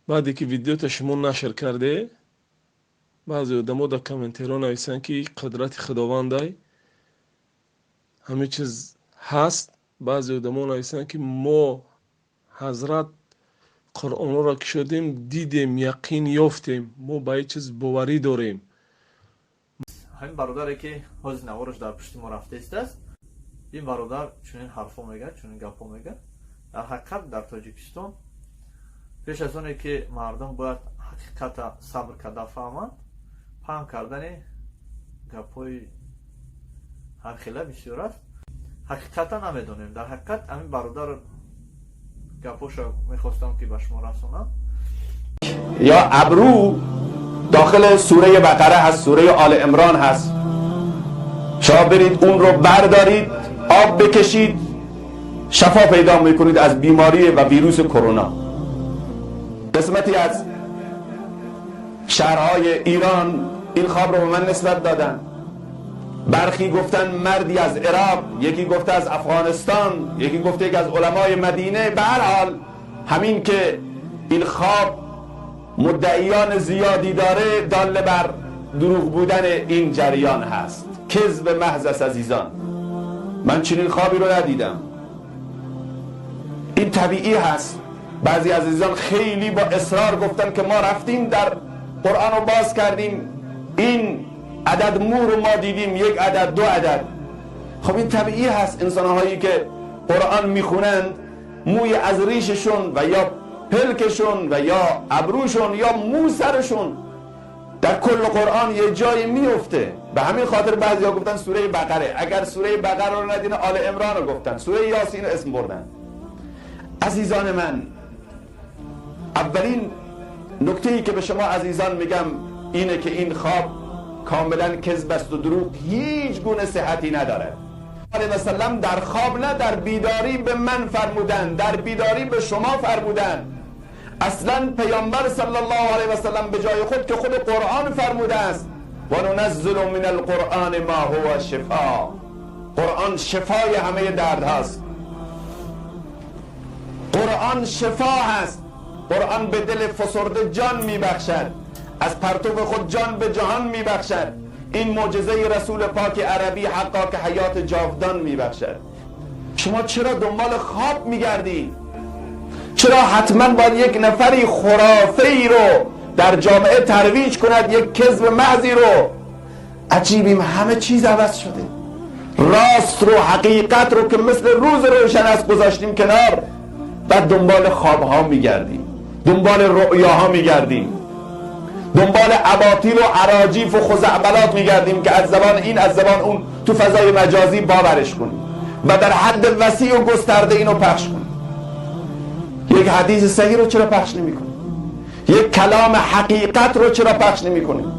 Баъде ки видеота шумо нашр карде, баъзе одамо дар комментариҳо нависанд, ки қудрати Худовандай, ҳамин чиз ҳаст. Баъзе одамо нависанд, ки мо, ҳазрат, Қуръонҳоро кушодем, дидем, яқин ёфтем, мо ба ин чиз боварӣ дорем. Ҳамин бародаре, ки ҳозир навораш дар пушти мо рафта истааст, ин бародар чунин ҳарфҳо мегӯяд, чунин гапҳо мегӯяд. Дар ҳақиқат, дар Тоҷикистон пеш аз оне ки мардум бояд ҳақиқата сабр карда фаҳманд, паҳн кардани гапҳои ҳархела бисёр аст. Ҳақиқата намедонем. Дар ҳақиқат, ҳамин бародар гапҳоша мехостам, ки ба шумо расонам. یا ابرو داخل سوره بقره هست، سوره آل عمران هست. شما برید اون رو بردارید، آب بکشید، شفا پیدا میکنید از بیماری و ویروس کرونا. قسمتی از شهرهای ایران این خواب رو به من نسبت دادن. برخی گفتن مردی از عراق، یکی گفته از افغانستان، یکی گفته یک از علمای مدینه. به هر حال، همین که این خواب مدعیان زیادی داره، دال بر دروغ بودن این جریان هست. کذب محض است. عزیزان، من چنین خوابی رو ندیدم. این طبیعی هست. بعضی عزیزان خیلی با اصرار گفتن که ما رفتیم در قرآن رو باز کردیم، این عدد مو رو ما دیدیم، یک عدد، دو عدد. خب، این طبیعی هست. انسان که قرآن میخونند، موی از ریششون و یا پلکشون و یا ابروشون یا مو سرشون در کل قرآن یه جایی میفته. به همین خاطر بعضیا گفتن سوره بقره. اگر سوره بقره رو ندین، آل عمران رو گفتن، سوره یاسین رو اسم بردن. عزیزان من، اولین نکته ای که به شما عزیزان میگم اینه که این خواب کاملا کذب است و دروغ، هیچ گونه صحتی نداره. علیه وسلم در خواب نه، در بیداری به من فرمودن، در بیداری به شما فرمودن. اصلا پیامبر صلی الله علیه وسلم به جای خود که خود قرآن فرموده است: و ننزل من القرآن ما هو شفا. قرآن شفای همه درد هست. قرآن شفا هست. قرآن به دل فسرده جان میبخشد، از پرتو خود جان به جهان میبخشد. این معجزه رسول پاک عربی، حقا که حیات جاودان میبخشد. شما چرا دنبال خواب میگردید؟ چرا حتما باید یک نفری خرافه ای رو در جامعه ترویج کند، یک کذب محضی رو؟ عجیبیم، همه چیز عوض شده. راست رو، حقیقت رو که مثل روز روشن است گذاشتیم کنار، بعد دنبال خوابها میگردیم، دنبال رؤیاها میگردیم، دنبال اباطیل و اراجیف و خزعبلات میگردیم که از زبان این، از زبان اون تو فضای مجازی باورش کنیم و در حد وسیع و گسترده اینو پخش کنیم. یک حدیث صحیح رو چرا پخش نمی کنیم؟ یک کلام حقیقت رو چرا پخش نمی کنیم؟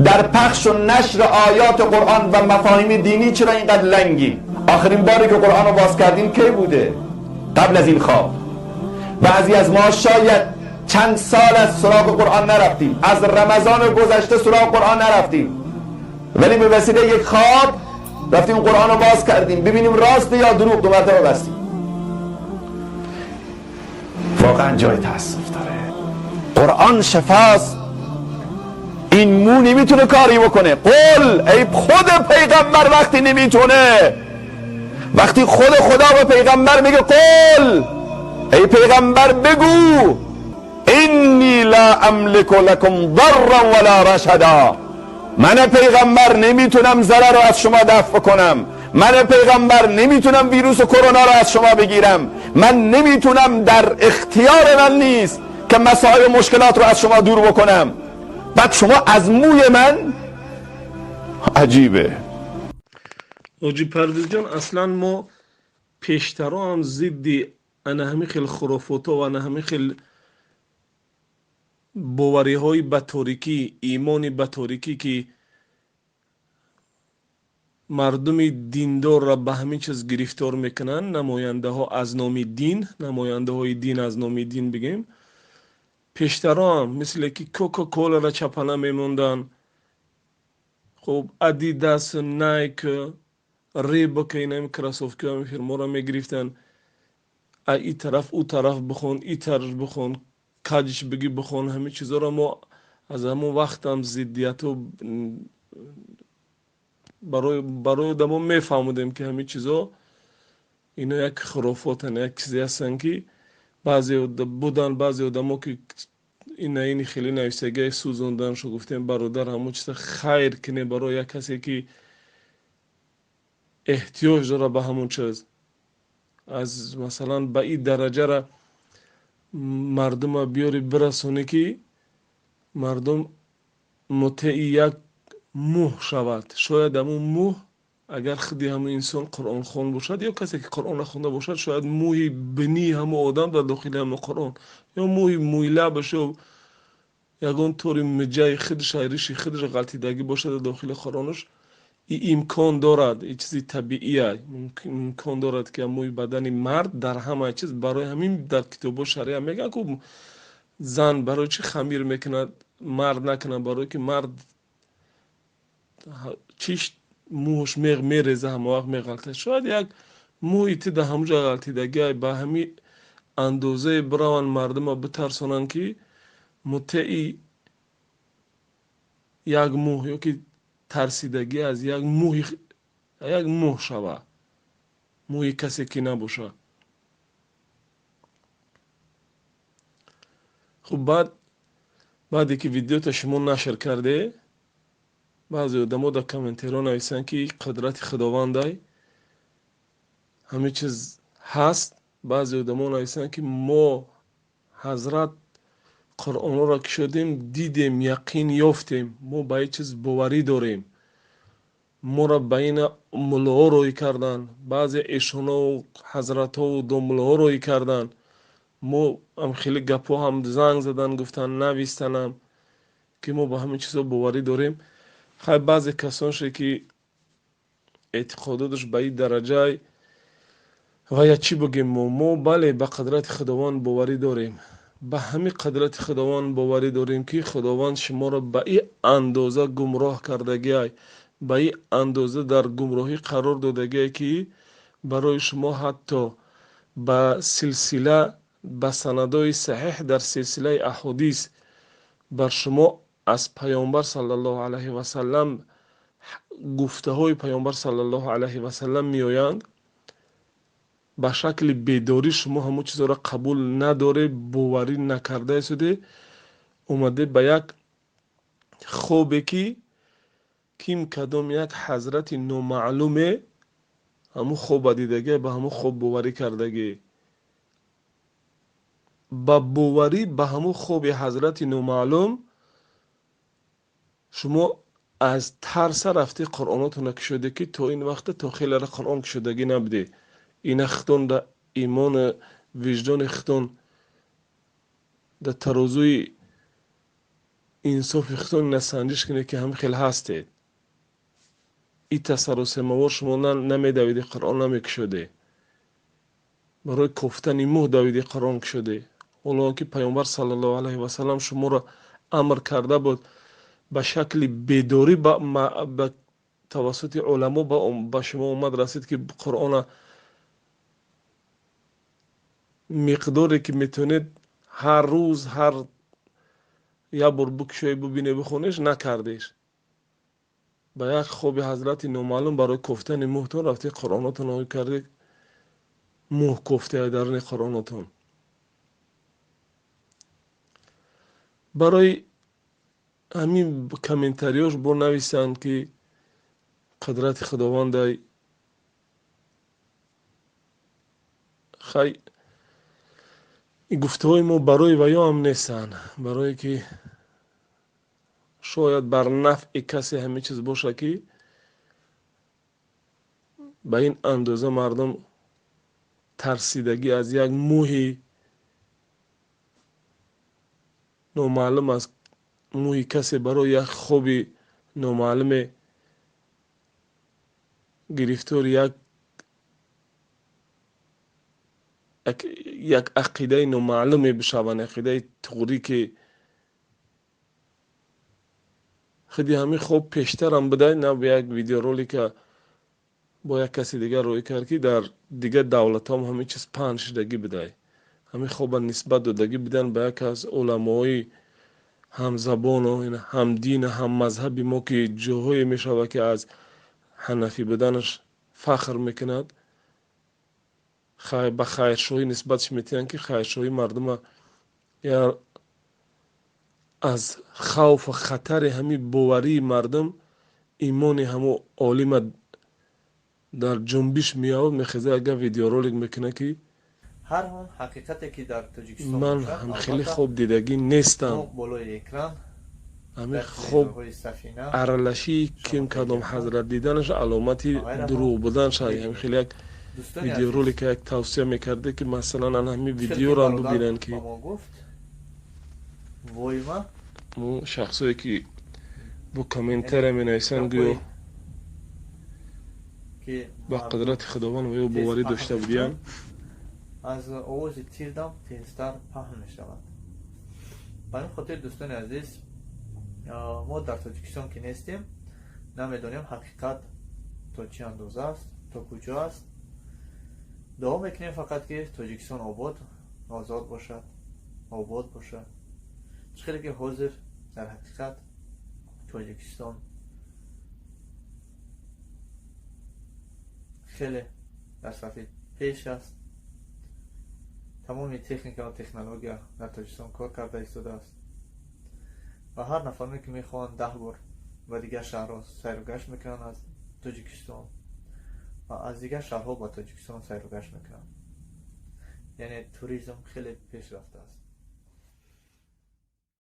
در پخش و نشر آیات قرآن و مفاهیم دینی چرا اینقدر لنگیم؟ آخرین باری که قرآن رو باز کردیم کی بوده قبل از این خواب؟ بعضی از ما شاید چند سال از سراغ قرآن نرفتیم، از رمضان گذشته سراغ قرآن نرفتیم، ولی به وسیله یک خواب رفتیم قرآن رو باز کردیم ببینیم راست یا دروغ، دو مرتبه بستیم. واقعا جای تاسف داره. قرآن شفاست. این مو نمیتونه کاری بکنه. قل، ای خود پیغمبر وقتی نمیتونه، وقتی خود خدا به پیغمبر میگه قل، ای پیغمبر بگو انی لا املک لکم ضرا ولا رشدا. من پیغمبر نمیتونم ضرر رو از شما دفع کنم. من پیغمبر نمیتونم ویروس کرونا رو از شما بگیرم. من نمیتونم، در اختیار من نیست که مسائل و مشکلات رو از شما دور بکنم. بعد شما از موی من؟ عجیبه. Ҳоҷӣ Парвизҷон، аслан мо пештаро ҳам зидди ана ҳамин хел хурофотҳо ва ана ҳамин хел бовариҳои ба торикӣ، имони ба торикӣ، ки мардуми диндорро ба ҳамин чиз гирифтор мекунанд, намояндаҳо аз номи дин، намояндаҳои дин аз номи дин бигем، пештароам мисле ки Кока Коларо чапана мемонданд, хуб، Адидас، Найк، Рибок، инами кроссовки фирмаро мегирифтанд. И тараф, ӯ тараф бихон، и тараф бихон. каҷиш бигӣ бихон. Ҳамин чизоро мо аз ҳамон вақтам зиддияту барои одамо мефаҳмудем, ки ҳамин чизо ино як хурофотан, як чизе ҳастанд, ки баъзе будан, баъзе одамо, ки ина ини хеле нависагиай сӯзонданшо. Гуфтем, бародар, ҳамон чиза хайр кине барои як касе, ки эҳтиёҷ дорад ба ҳамон чиз. Аз масалан ба ин дараҷара мардума биёри бирасонӣ, ки мардум мутеи як мӯҳ шавад. Шояд ҳамун мӯҳ, агар худи ҳамун инсон қуръонхон бошад ё касе, ки Қуръон нахонда бошад, шояд мӯҳи бинии ҳамун одам дар дохили ҳамун Қуръон ё мӯҳи мӯйлабаш ё ягон тори миҷаи худаш, риши худаш ғалтидагӣ бошад дар дохили Қуръонаш. И имкон дорад, и чизи табиия, имкон дорад, ки мӯи бадани мард дар ҳама чиз. Барои ҳамин дар китобҳо шариа мегӯянд, ку зан барои чӣ хамир мекунад, мард накунад? Барое ки мард чиш мӯҳш мереза, ҳама вақт меғалтад. Шояд як мӯи ти дар ҳамун ҷо ғалтидагиай. Ба ҳамин андозае бираванд, мардума битарсонанд, ки мутеи як мӯҳ ё ки тарсидагӣ аз як мӯҳи, як мӯҳ шава, мӯҳи касе ки набошад. Хуб, баъде ки видеота шумо нашр карде, баъзе одамо дар комментариҳо нависанд, ки қудрати Худовандай, ҳамин чиз ҳаст. Баъзе одамо нависанд, ки мо, ҳазрат, Қуръонҳоро кушодем, дидем, яқин ёфтем, мо ба ин чиз боварӣ дорем, моро ба ина муллоҳо роҳӣ карданд, баъзе эшонову ҳазратҳову домуллоҳо роҳӣ карданд. Мо ам хеле гапҳо ҳам занг задан, гуфтанд, навистанам, ки мо ба ҳамин чизҳо боварӣ дорем. Хай, баъзе касонше, ки эътиқодоташ ба ин дараҷай ва я чӣ бигем мо? Мо, бале, ба қудрати Худованд боварӣ дорем. Ба ҳамин қудрати Худованд боварӣ дорем, ки Худованд шуморо ба ин андоза гумроҳ кардагиай, ба ин андоза дар гумроҳӣ қарор додагиай, ки барои шумо ҳатто ба силсила, ба санадҳои саҳеҳ, дар силсилаи аҳодис бар шумо аз Паёмбар саллаллоҳу алайҳи васаллам, гуфтаҳои Паёмбар саллаллоҳу алайҳи васаллам меоянд. Ба шакли бедорӣ шумо ҳамон чизҳоро қабул надоре, боварӣ накарда истоде, омаде ба як хобе, ки ким кадом як ҳазрати номаълуме ҳамун хоба дидагӣ, ба ҳамун хоб боварӣ кардагӣ. Ба боварӣ ба ҳамун хоби ҳазрати номаълум шумо аз тарса рафти Қуръонотонро кушоде, ки то ин вақта то хелера Қуръон кушодагӣ набуде. Ина худтон да имону виҷдони худтон, да тарозуи инсофи худтон ина санҷиш кунед, ки ҳамин хел ҳастед. И тасаррусемавор шумо намедавиди, Қуръон намекушоде. Барои кофтани мӯҳ давиди, Қуръон кушоде. Ҳоло ки Паёмбар саллаллоҳу алайҳи васаллам шуморо амр карда буд, ба шакли бедорӣ ба тавассути уламо ба шумо омад расид, ки Қуръона миқдоре ки метавонед, ҳар рӯз, ҳар як бор бикушоед, бубинед, бихонеш, накардеш. Ба як хоби ҳазрати номаълум барои кофтани мӯҳтон рафтед, Қуръонотон ой кардед, мӯҳ кофтая даруни Қуръонотон. Барои ҳамин комментариёш бо нависанд, ки қудрати Худовандай. Хай, гуфтаҳои мо барои ваё ҳам нестанд, барое ки шояд бар нафъи касе ҳамин чиз бошад, ки ба ин андоза мардум тарсидагӣ аз як мӯҳи номаълум, аз мӯҳи касе барои як хоби номаълуме гирифтори як ақидаи номаълуме бишаванд, ақидаи туғрӣ, ки худи ҳамин хоб пештарам будай. На, як видеоролика бо як каси дигар рӯй кард, ки дар дигар давлатҳоам ҳамин чиз паҳн шудагӣ будай. Ҳамин хоба нисбат додагӣ бидан ба яке аз уламои ҳамзабону ҳамдину ҳаммазҳаби мо, ки ҷоҳое мешавад, ки аз ҳанафӣ буданаш фахр мекунад, ба хайршоҳӣ нисбатш метиҳанд, ки хайршоҳӣ мардума я аз хавфу хатари ҳамин боварии мардум имони ҳамо олима дар ҷунбиш меояд, мехеза агар видеоролик мекунад, ки ҳар он ҳақиқате ки дар Тоҷикистон ман бошад, ҳам хеле албатта, хоб дидагӣ нестам. мо болои экран ҳамин дар хоб телевизорҳои Сафина аралашии ким кадом ҳазрат диданаш аломати ва ғайраҳо дурӯғ буданаш. мебинем. Ҳам хеле як Дӯстони азиз, видеоролика як тавсия мекарда, ки масалан ан ҳамин чӣ ки видеоро бародар бибинанд, ки ба мо гуфт, воима мо шахсое ки бо комментария менависанд, гӯё гапҳое ки ба мардум қудрати Худованд ва ё тез боварӣ паҳн дошта мекунад, будиянд. аз овози тирдам тезтар паҳн мешавад. Ба ин хотир, дӯстони азиз, мо дар Тоҷикистон ки нестем, намедонем ҳақиқат то чӣ андоза аст, то куҷо аст. Дуо мекунем фақат, ки Тоҷикистон обод, озод бошад, обод бошад. Чӣ хеле ки ҳозир дар ҳақиқат Тоҷикистон хеле дар сафи пеш аст, тамоми техника ва технология дар Тоҷикистон кор карда истодааст ва ҳар нафароне ки мехоҳанд, 10 бор ба дигар шаҳрҳо сайру гашт мекунанд аз Тоҷикистон ва аз дигар шаҳрҳо ба Тоҷикистон сайру гашт мекунанд, яъне туризм хеле пеш рафтааст.